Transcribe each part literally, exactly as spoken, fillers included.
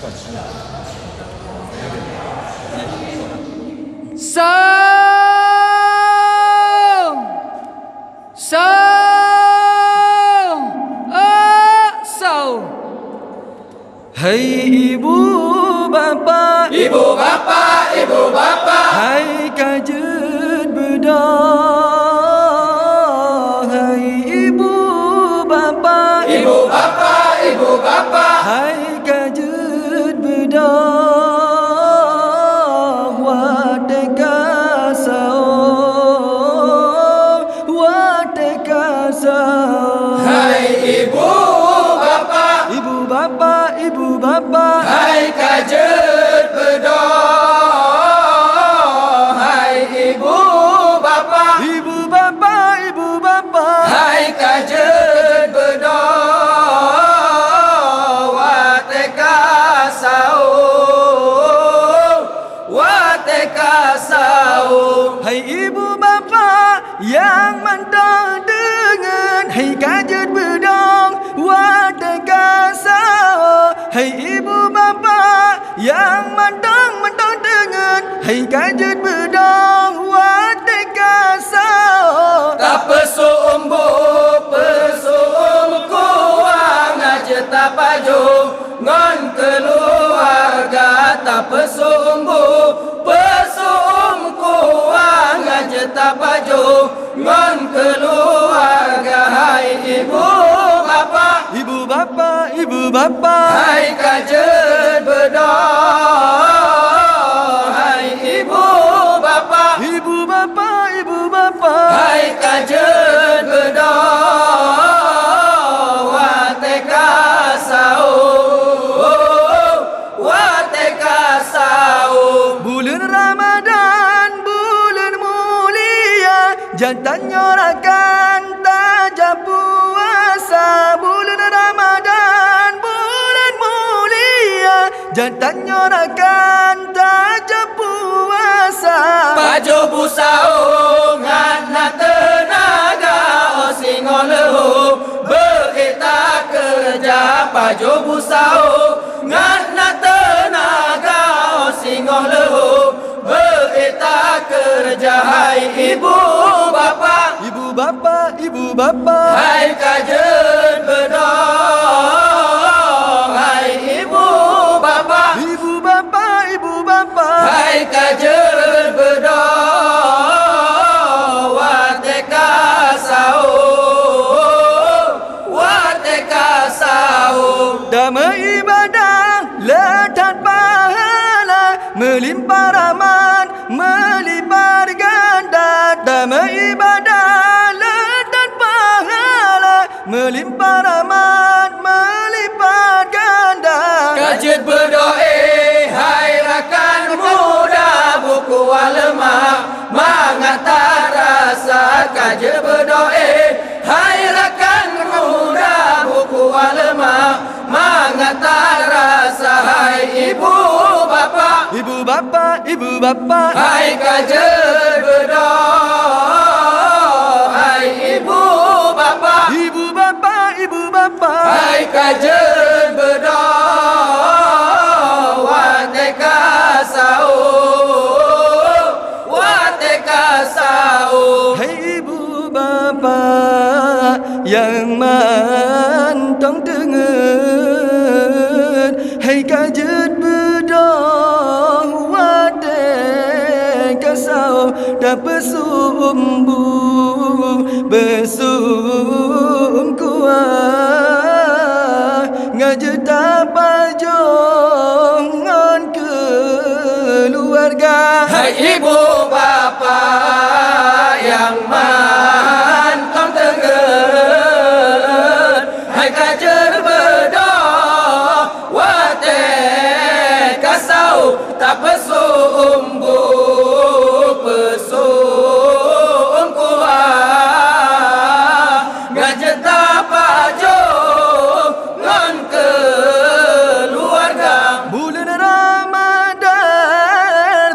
Saum! Saum! Ah, saum! Hai ibu bapa, ibu bapa, ibu bapa, hai ka jeuet beudôh. Hai ibu bapa, ibu bapa, ibu bapa, hai ka jeuet beudôh. Watèe ka saum, watèe ka saum. Hai ibu bapa, ibu bapa, ibu bapa, hai ka jeuet beudôh. Hai ibu bapa, ibu bapa, ibu bapa, hai ka jeuet beudôh. Watèe ka saum, watèe ka saum. Hai ibu bapa nyang mantong deungon, hai ka jeuet beudôh watèe ka saum. Hai ibu bapa nyang mantong-mantong deungon, hai ka jeuet beudôh watèe ka saum. Tapeusôk umbôk, peusôk umbôk kuah, ngajeuet tapajoh ngon keuluwarga. Tapeusôk umbôk, peusôk umbôk kuah, ngajeuet tapajoh ngon keuluwarga. Hai ibu bapa, ibu bapa, ibu bapa, hai ka jeuet beudôh. Hai ibu bapa, ibu bapa, ibu bapa, hai ka jeuet beudôh. Watèe ka saum, watèe ka saum. Buleuen Ramadhan, buleuen mulia, geutanyoe rakan tajak puasa. Buleuen Ramadhan, buleuen mulia, geutanyoe rakan tajak puasa. Pajoh beusaum ngat na teunaga, 'oh singoh leuhô beu ék takeureuja. Pajoh beusaum ngat na teunaga, 'oh singoh leuhô beu ék takeureuja. Hai ibu bapa, ibu bapa, ibu bapa, hai ka jeuet beudôh. Hai ibu bapa, ibu bapa, ibu bapa, hai ka jeuet beudôh. Watèe ka saum, watèe ka saum. Damé ibadah le that pahala, meulimpah rahmat meulipat ganda. Damé ibadah le that pahala, meulimpah rahmat meulipat ganda. Ka jeuet beudôh, hai rakan muda, bukon leumah mangat tarasa. Ka jeuet beudôh, hai rakan muda, bukon leumah mangat tarasa. Hai ibu bapa, ibu bapa, ibu bapa, hai ka jeuet beudôh. Hai ibu bapa, ibu bapa, ibu bapa, hai ka jeuet beudôh. Watèe ka saum, watèe ka saum. Hai ibu bapa nyang mantong deungon, hai ka jeuet beudôh watèe ka saum. Tapeusôk umbôk, peusôk kuah, ngajeuet tapajoh ngon keuluwarga. Hai ibu bapa nyang mantong deungon, hai ka jeuet beudôh watèe ka saum. Tapeusôk umbôk, peusôk kuah, ngajeuet tapajoh ngon keuluwarga. Buleuen Ramadhan,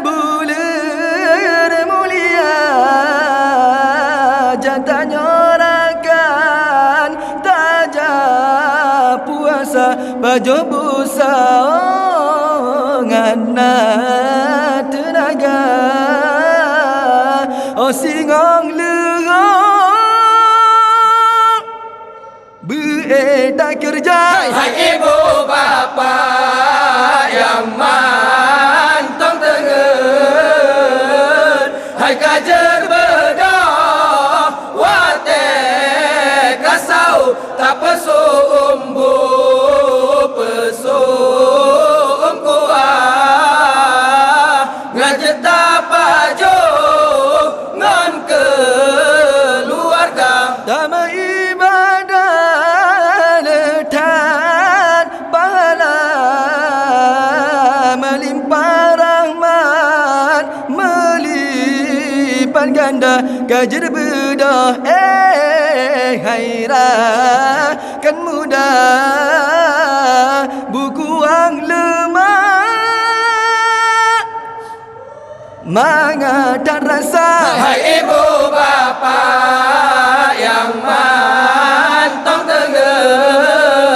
buleuen mulia, geutanyoe rakan tajak puasa. Pajoh beusaum, Na teunaga, oh singong leungoe, beu-ék takeureuja. Hai ibu bapak nyang mantong teungeut, hai ka jeuet beudôh watée ka sahu, tapeusôk umbôk, peusôk kuah, ngon jeuet tapajoh ngon keuluwarga. Tameuibadah le that, pahala meulimpah, rahmat meulipat ganda, ka jeuet beudôh, eh, hai rakan muda, bukeueng leumah. Mangat that rasa. Hai ibu bapak nyang mantong teungeut,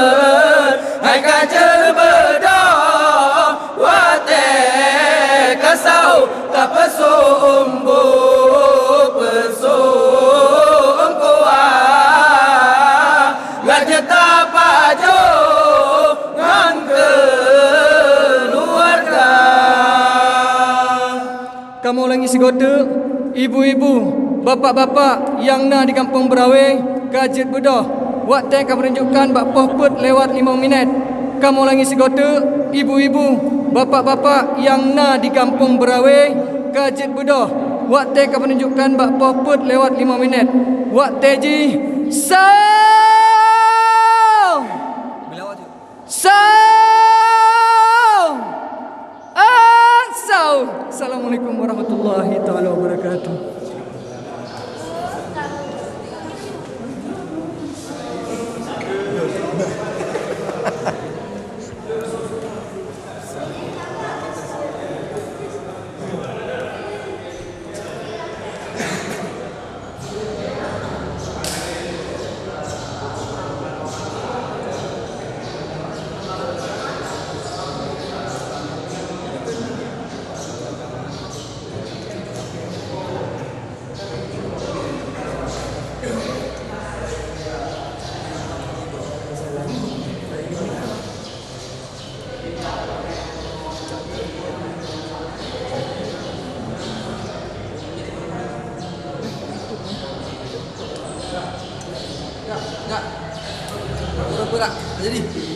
hai ka jeuet beudôh watée ka sahu, tapeusôk umbôk, peusôk kuah, ngon jeuet tapajoh ngon keuluwarga. Kamoe ulangi sigoe teuk, ibu-ibu, bapak-bapak nyang na di Gampông Beurawe ka jeuet beudôh watée ka meununjukkan bak poh peuet lewat limong minét. Kamoe ulangi sigoe teuk, ibu-ibu, bapak-bapak nyang na di Gampông Beurawe ka jeuet beudôh watée ka meununjukkan bak poh peuet lewat limong minét. Watée jih, soe! Soe! Soe! Assalamualaikum warahmatullahi taala wabarakatuh. Dak, dak. Pura-pura, tak jadi.